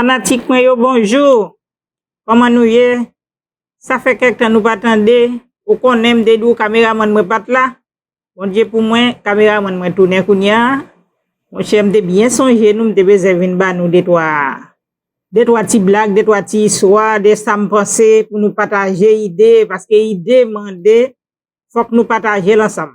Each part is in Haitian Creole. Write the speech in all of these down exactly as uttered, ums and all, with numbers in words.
Fanatik mwen yo, bonjou. Kòman nou ye? Sa fè kèk tan nou pa tande. Ou konnen m te di w kameramann mwen pa t la. Bondye pou mwen, kameramann mwen tounen kounye a. Monchè, m te byen sonje nou, m te bezwen vin ba nou de twa, de twa ti blag, de twa ti istwa, de sa m panse pou nou pataje ide, paske ide mande fòk nou pataje l ansanm.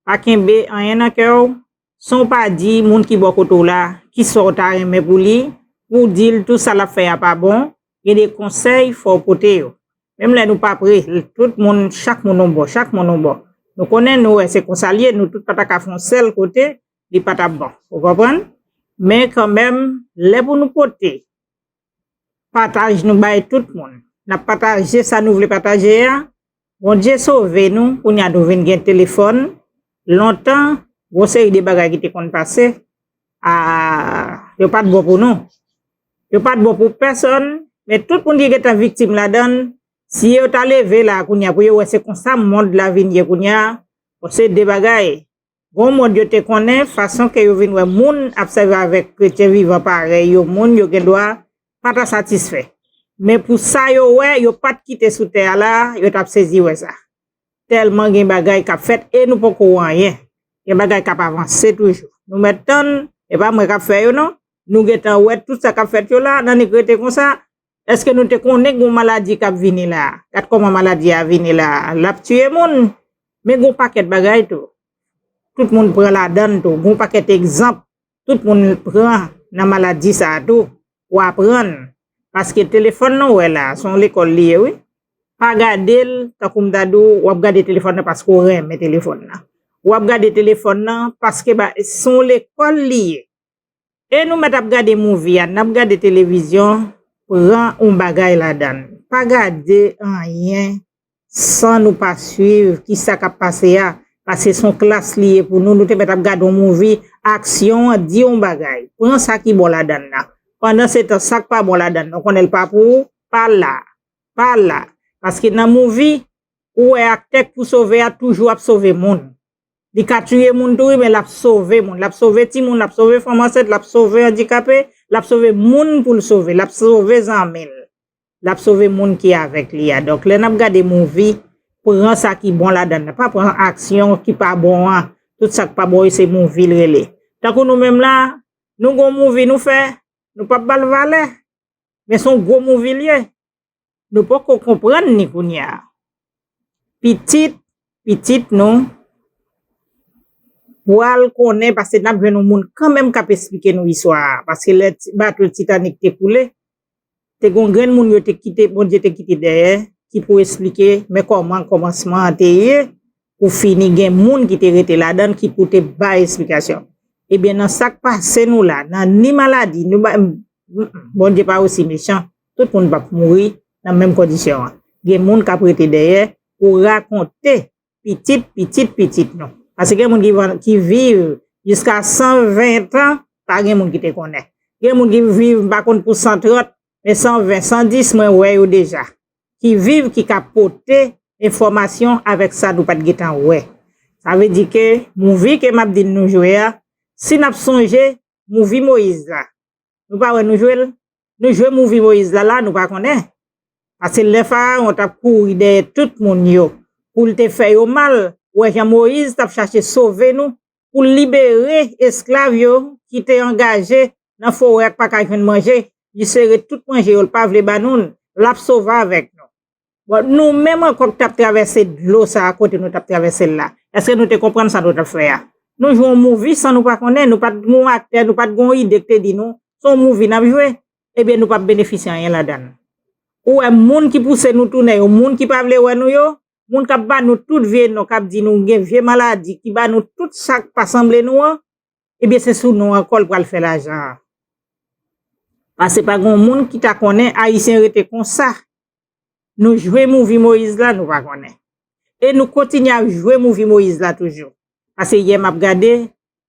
Pa kenbe anyen nan kè w, san w pa di moun ki bò kote w la, kisa w ta renmen pou li, pou w di l tou sa l ap fè a pa bon, gen de konsèy fò w pote yo. Menm lè nou pa pre, tout moun, chak moun yon bò, chak moun yon bò. Nou konnen nou wè se konsa l ye, nou tout pa ta ka fè yon sèl kote, li pa t ap bon. Ou konprann? Men kanmenm, lè pou nou pote pataj nou bay tout moun. N ap pataje sa nou vle pataje a. Bondye sove nou, kounye a nou vin gen telefòn. Lontan, gon seri de bagay ki te konn pase, a, yo pa t bon pou nou. Yo pa t bon pou pèsòn, men tout moun ki gentan viktim ladan l, si yo ta leve la kounye a pou yo wè se konsa mond la vin ye kounye a, bon, se de bagay. Gon mond yo te konnen, fason ke yo vin wè moun ap sèvi avèk kretyen vivan parèy yo, moun yo gen dwa pa ta satisfè. Men pou sa yo wè, yo pa t kite sou tè a la, yo t ap sezi wè sa. Tèlman gen bagay k ap fèt e nou poko wè anyen. Gen bagay k ap avanse toujou. Nou mèt tann, e pa mwen k ap fè yo non. Nou gentan wè tout sa k ap fèt yo la, n annik rete konsa. Èske nou te konnen gen yon maladi k ap vini la? Gad kòman maladi a vini la. L ap tiye moun. Men gen yon pakèt bagay tou. Tout moun pran ladan l tou. Gen yon pakèt egzanp tout moun pran nan maladi sa a tou. Ou aprann. Paske telefòn nan w wè la, se yon lekòl li ye, wi. Pa gade l tankou m ta di w, w ap gade telefòn nan paske w renmen telefòn nan. W ap gade telefòn nan paske ba, se yon lekòl li ye. E nou mèt ap gade movie a, n ap gade televizyon, pran yon bagay ladan l. Pa gade anyen san nou pa swiv kisa k ap pase a, paske se yon klas li ye pou nou, nou te mèt ap gade yon movie, aksyon an di yon bagay. Pran sa ki bon ladan l la. Pandansetan, sa k pa bon ladan l, ou konnen l pa pou ou, pa la. Pa la. Paske nan movie, ou wè aktè k pou sove a toujou ap sove moun. Li ka tiye moun tou, wi, men l ap sove moun. L ap sove timoun, l ap sove fanm ansent, l ap sove andikape, l ap sove moun pou l sove, l ap sove zanmi l. L ap sove moun ki avèk li a. Donk, lè n ap gade movie, pran sa ki bon ladan l. Pa pran aksyon ki pa bon an. Tout sa k pa bon yo, se movie l rele. Tankou nou menm la, nou gon movie nou fè, nou p ap ba l valè. Men se yon gwo movie l ye. Nou poko konprann ni kounye a. Pitit, pitit nou pral konnen, paske n ap jwenn yon moun kanmenm k ap esplike nou istwa a. Paske lè ti, bato Titanic te koule, te gon grenn moun yo te kite, Bondye te kite dèyè, ki pou esplike, men kòman kòmansman an te ye, pou fini gen moun ki te rete ladan l, ki pou te bay esplikasyon. Ebyen, nan sa k pase nou la, nan ni maladi, nou ba, Bondye pa osi mechan, tout moun p ap mouri nan menm kondisyon an. Gen moun k ap rete dèyè pou rakonte pitit, pitit, pitit nou. Paske gen moun ki, ki viv jiska san ven tan, pa gen moun ki te konnen. Gen moun ki viv, m pa konn pou san trant, men san ven, san dis, mwen wè yo deja. Ki viv, ki ka pote enfòmasyon avèk sa nou pa t gentan wè. Sa vle di ke movie ke m ap di n nou jwe a, si n ap sonje movie Moyiz la, nou pa wè nou jwe l? Nou jwe movie Moyiz la la, nou pa konnen. Paske lè Farawon t ap kouri dèyè tout moun yo, pou l te fè yo mal, ou wè jan Moyiz t ap chache sove nou, pou l libere esklav yo ki te angaje nan forè ak pa ka jwenn manje, li sere tout manje yo, l pa vle ba nou l, l ap sove avèk nou. Bon, nou menm ankò k t ap travèse dlo sa a kote nou t ap travèse l la, èske nou te konprann sa nou t ap fè a? Nou jwe yon movie san nou pa konnen, nou pa t gon aktè, nou pa t gon ide k te di nou, se yon movie n ap jwe, ebyen nou p ap benefisye anyen ladan l. Ou wè moun ki pouse nou tounen yo, moun ki pa vle wè nou yo, moun k ap ba nou tout vye non, k ap di nou gen vye maladi, ki ba nou tout sa k pa sanble nou an, ebyen se sou nou ankò l pral fè lajan an. Paske pa gen yon moun ki ta konnen Ayisyen rete konsa. Nou jwe movie Moyiz la, nou pa konnen. E nou kontinye ap jwe movie Moyiz la toujou. Paske yè m ap gade,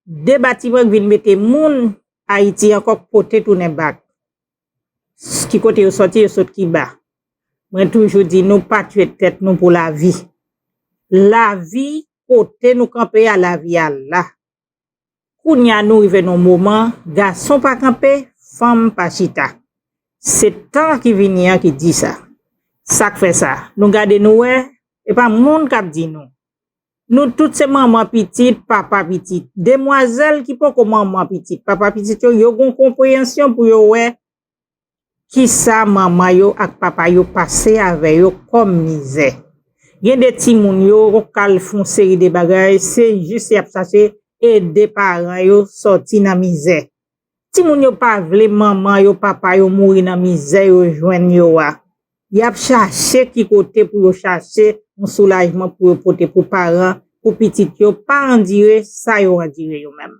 de batiman k vin mete moun Ayiti ankò k pote tounen bak. Ki kote yo sòti? Yo sot Kiba. Mwen toujou di nou pa tchwe tèt nou pou lavi. Lavi kote nou kanpe a, lavi a la. Kounye a nou rive nan yon moman, gason pa kanpe, fanm pa chita. Se tan ki vini an ki di sa. Sa k fè sa? Nou gade nou wè, e pa moun k ap di nou. Nou tout se manman pitit, papa pitit. Demwazèl ki poko manman pitit, papa pitit yo, yo gon konpreyansyon pou yo wè kisa manman yo ak papa yo pase avè yo kòm mizè. Gen de timoun yo, yo ka al fè yon seri de bagay, se jis y ap chache ede paran yo sòti nan mizè. Timoun yo pa vle manman yo, papa yo mouri nan mizè yo jwenn yo a. Y ap chache ki kote pou yo chache yon soulajman pou yo pote pou paran, pou pitit yo pa andire sa yo andire yo menm.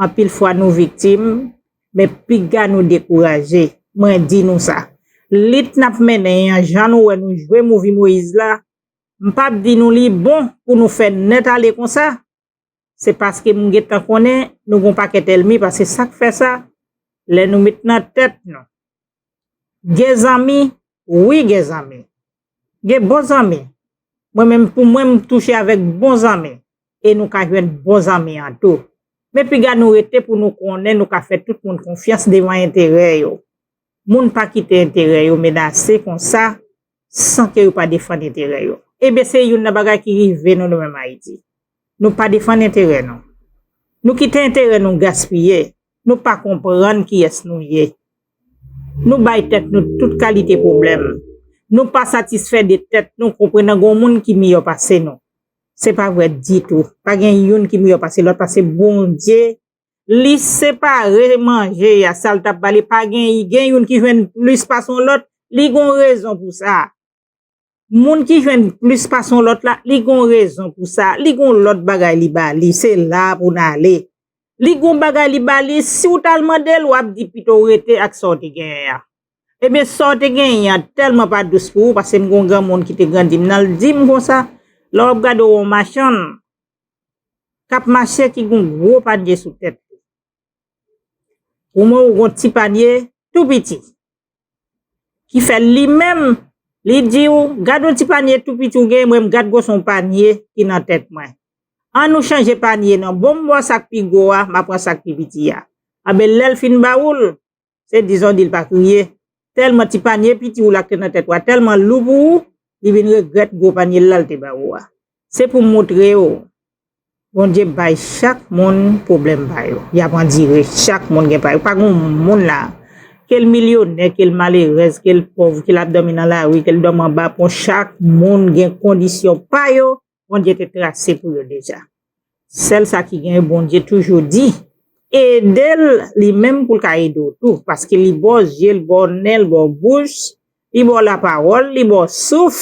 Anpil fwa nou viktim, men piga nou dekouraje. Mwen di nou sa. Lit n ap mennen an, jan nou wè nou jwe movie Moyiz la, m p ap di nou li bon pou nou fè nèt ale konsa. Se paske m gentan konnen nou gon pakèt ènmi, paske sa k fè sa, lè nou met nan tèt nou, gen zanmi, wi, gen zanmi. Gen bon zanmi. Mwen menm, pou mwen, m touche avèk bon zanmi. E nou ka jwenn bon zanmi an tou. Men piga nou rete pou nou konnen nou ka fè tout moun konfyans devan enterè yo. Moun pa kite enterè yo menase konsa, san ke yo pa defann enterè yo. Ebyen, se youn nan bagay ki rive nou, nou menm Ayiti. Nou pa defann enterè nou. Nou kite enterè nou gaspiye. Nou pa konprann kiyès nou ye. Nou bay tèt nou tout kalite pwoblèm. Nou pa satisfè de tèt nou, konprenan gon moun ki miyò pase nou. Se pa vrè ditou. Pa gen youn ki miyò pase lòt, paske Bondye, li separe manje a, sa l t ap ba li, pa gen, gen youn ki jwenn plis pase yon lòt, li gon rezon pou sa. Moun ki jwenn plis pase yon lòt la, li gon rezon pou sa, li gon lòt bagay li ba li, se la pou n ale. Li gon bagay li ba li, si w t al mande l, w ap di pito w rete ak sa w te genyen an. Ebyen, sa w te genyen an tèlman pa dous pou ou, paske m gon granmoun ki te grandi m nan, l di m konsa, lè w ap gade w yon machann k ap mache ki gon gwo panye sou tèt li. Ou mwen ou gon ti panye tou piti. Ki fè li menm, li di w, gad yon ti panye tou piti ou genyen, mwen m gad gwosè yon panye ki nan tèt mwen. An nou chanje panye nan, bon m ba w sa k pi gwo a, m a pran sa k pi piti a. Anben lè l fin ba ou l, se dizon di l pa kriye. Tèlman ti panye piti ou la k te nan tèt ou a, tèlman lou pou ou, li vin regrèt gwo panye l la l te ba ou a. Se pou m moutre w. Bondye bay chak moun pwoblèm pa yo. Y ap andire, chak moun gen pa yo. Pa gen yon moun la, ke l milyonè, ke l malerèz, ke l pòv, ke l ap dòmi nan lari, ke l dòmi anba pon, chak moun gen kondisyon pa yo Bondye te trase pou yo deja. Sèl sa ki gen, Bondye toujou di, ede l li menm pou l ka ede w tou, paske li ba w zye, li ba w nen, li ba w bouch, li ba w lapawòl, li ba w souf,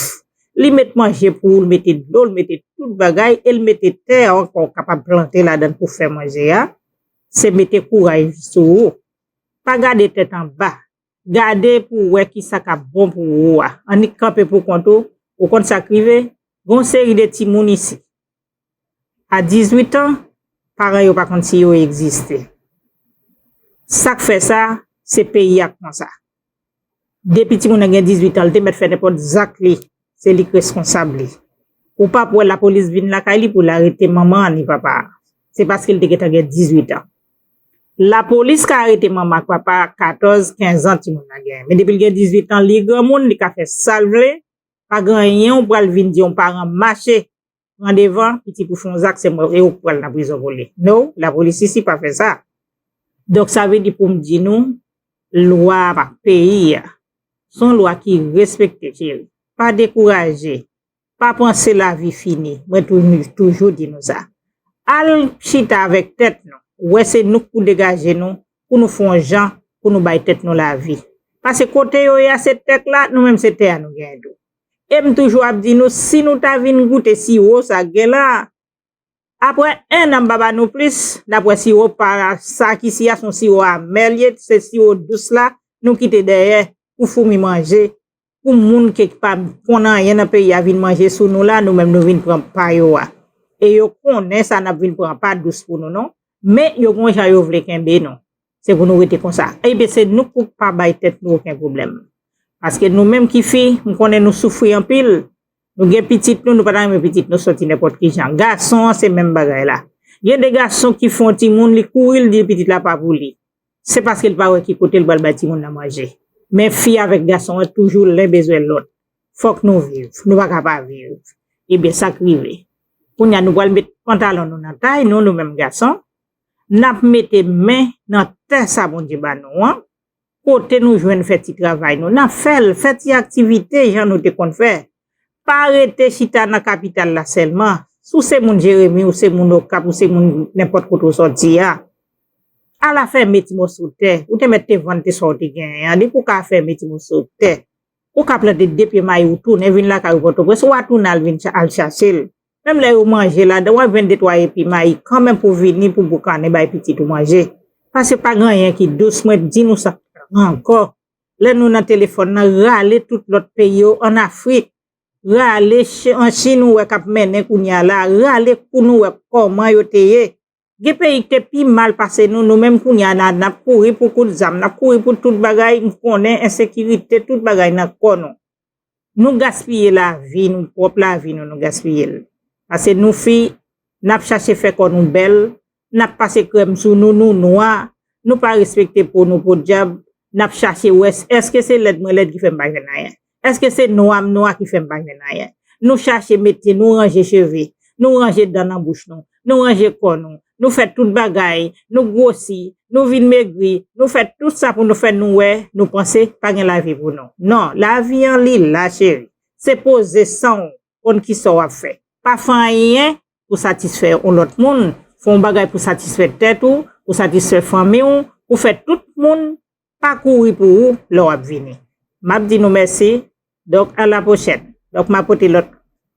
li met manje pou ou, li mete dlo, li mete tout bagay, e li mete tè ankò w kapab plante ladan l pou fè manje a, se mete kouraj sou ou. Pa gade tèt anba, gade pou w wè kisa k ap bon pou ou a. Annik kanpe pou kont ou, ou konn sa k rive, gen yon seri de timoun isi. A dizuit an, paran yo pa konn si yo egziste. Sa k fè sa, se peyi a k konsa. Depi timoun nan gen dizuit an, li te mèt fè nenpòt zak li, se li k reskonsab li. Ou p ap wè lapolis vin lakay li pou l arete manman an ni papa a. Se paske li te gentan gen dizuit an. Lapolis ka arete manman ak papa a katòz, kenz an timoun nan genyen. Men depi l gen dizuit an, li granmoun, li ka fè sa l vle, pa gen anyen ou pral vin di yon paran mache pran devan, pitit ou fè yon zak, se mwen, e ou k pral nan prizon pou li. No, lapolis isi pa fè sa. Donk, sa vle di pou m di nou, lwa peyi a, se yon lwa ki respekte, cheri. Pa dekouraje, pa panse lavi fini. Mwen tou-, toujou di nou sa. Al chita avèk tèt nou. Wè se nou k pou degaje nou, pou nou fè yon jan, pou nou bay tèt nou lavi. Paske kote yo ye a, se tèk la, nou menm se tè a nou genyen tou. E m toujou ap di nou, si nou ta vin goute siwo sa k gen la, apre en an m pa ba nou plis, n ap wè siwo pa sa k isi a, se yon siwo amè l ye, se siwo dous la, nou kite dèyè pou foumi manje, pou moun ke pa konn anyen nan peyi a vin manje sou nou la, nou menm nou vin pran pa yo a. E yo konnen sa n ap vin pran pa dous pou nou non, men yo gon jan yo vle kenbe nou. Se pou nou rete konsa. Ebyen, se nou k pou pa bay tèt nou okenn pwoblèm. Paske nou menm ki fi, m konnen nou soufri anpil. Nou gen pitit nou, nou pa ta renmen pitit nou sòti nenpòt ki jan. Gason an, se menm bagay la. Gen de gason ki fè yon timoun, li kouri, li di pitit la pa pou li. Se paske li pa wè ki kote li pral bay timoun nan manje. Men fi avèk gason an toujou len bezwen lòt. Fòk nou viv. Nou pa ka pa viv. Ebyen, sa k rive? Kounye a, nou pral met pantalon nou nan tay nou, nou menm gason. N ap mete men nan tè sa Bondye ba nou an. Kote nou jwenn fè ti travay nou, n ap fè l, fè ti aktivite jan nou te konn fè. Pa rete chita nan kapital la sèlman. Si w se moun Jeremi, ou se moun Okap, ou se moun nenpòt kote w sòti a, al a fèmen ti mòso tè. Ou te mèt te vann te sa w te genyen an. Depi w ka fèmen ti mòso tè, ou ka plante de pye mayi, ou tounen vin lakay ou Pòtoprens, ou a tounen al vin cha-, al chache l. Menm lè yo manje ladan, w ap jwenn de twa epi mayi kanmenm pou vini pou boukannen bay pitit ou manje. Paske pa gen anyen ki dous, mwen di nou sa ankò. Lè nou nan telefòn nan, rale tout lòt peyi yo ann Afrik. Rale Ch-, an Chin ou wè k ap mennen kounye a la. Rale kou nou wè kòman yo te ye. Gen peyi ki te pi mal pase nou, nou menm kounye a la, n ap kouri pou kout zam, n ap kouri pou tout bagay, m konnen ensekirite, tout bagay nan kò nou. Nou gaspiye lavi nou, pwòp lavi nou, nou gaspiye l. Paske nou fi, n ap chache fè kò nou bèl, n ap pase krèm sou nou, nou nwa, nou pa respekte po nou podyab, n ap chache wè s-, èske se lèd mwen lèd ki fè m pa jwenn anyen? Èske se nwa m nwa ki fè m pa jwenn anyen? Nou chache mete, nou ranje cheve, nou ranje dan nan bouch nou, nou ranje kò nou, nou fè tout bagay, nou gwosi, nou vin megri, nou fè tout sa pou nou fè nou wè, nou panse pa gen lavi pou nou. Non, lavi an li la, cheri. Se poze san w, konn kisa w ap fè. Pa fè anyen pou satisfè yon lòt moun. Fè yon bagay pou satisfè tèt ou, pou satisfè fanmi w, pou fè tout moun pa kouri pou ou lè w ap vini. M ap di nou mèsi. Donk, a la pwochèn. Donk, m ap pote lòt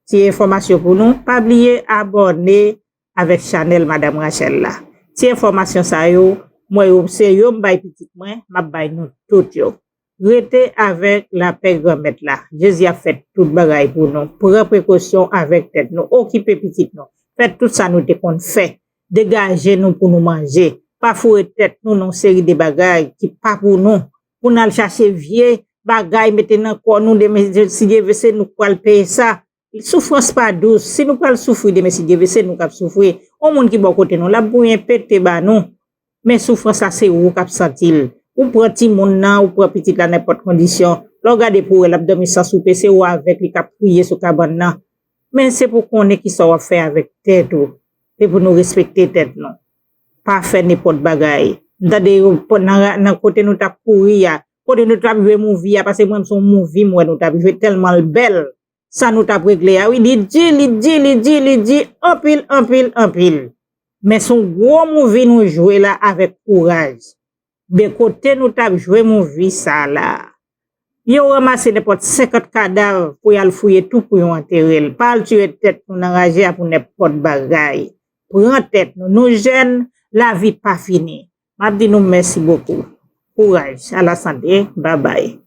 ti enfòmasyon pou nou. Pa bliye abòne avèk chanèl Madam Rachel la. Ti enfòmasyon sa yo, mwen yo, se yo m bay pitit mwen, m ap bay nou tout yo. Rete avèk lapè Granmèt la. Jezi ap fè tout bagay pou nou. Pran prekosyon avèk tèt nou. Okipe pitit nou. Fè tout sa nou te konn fè. Degaje nou pou nou manje. Pa foure tèt nou nan yon seri de bagay ki pa pou nou. Pou n al chache vye bagay mete nan kò nou, demen, si Dye vle, se nou k pral peye sa. Soufrans pa dous. Si nou pral soufri demen, si Dye vle, se nou k ap soufri. Yon moun ki bò kote nou, l ap bouyen pete ba nou. Men soufrans la, se ou k ap santi l. Ou pran timoun nan, ou pran pitit la nenpòt kondisyon. Lè w gade pou wè l ap dòmi san soupe, se ou avèk li k ap kriye sou kabann nan. Men se pou konnen kisa w ap fè avèk tèt ou. Se pou nou respekte tèt nou. Pa fè nenpòt bagay. M tande yo, nan, nan kote nou t ap kouri a, kote nou t ap jwe mouvi a, paske mwen, se yon mouvi m wè nou t ap jwe, tèlman l bèl. Sa nou t ap regle a, wi, li di, li di, li di, li di, anpil, anpil, anpil. Men se yon gwo mouvi nou jwe la avèk kouraj. Men kote nou t ap jwe mouvi sa la, yo ranmase nenpòt senkant kadav pou y al fouye tou pou yo antere l. Pa al tiye tèt nou nan raje a pou nenpòt bagay. Pran tèt nou. Nou jèn, lavi pa fini. M ap di nou mèsi bokou. Kouraj. A la sante. Babay.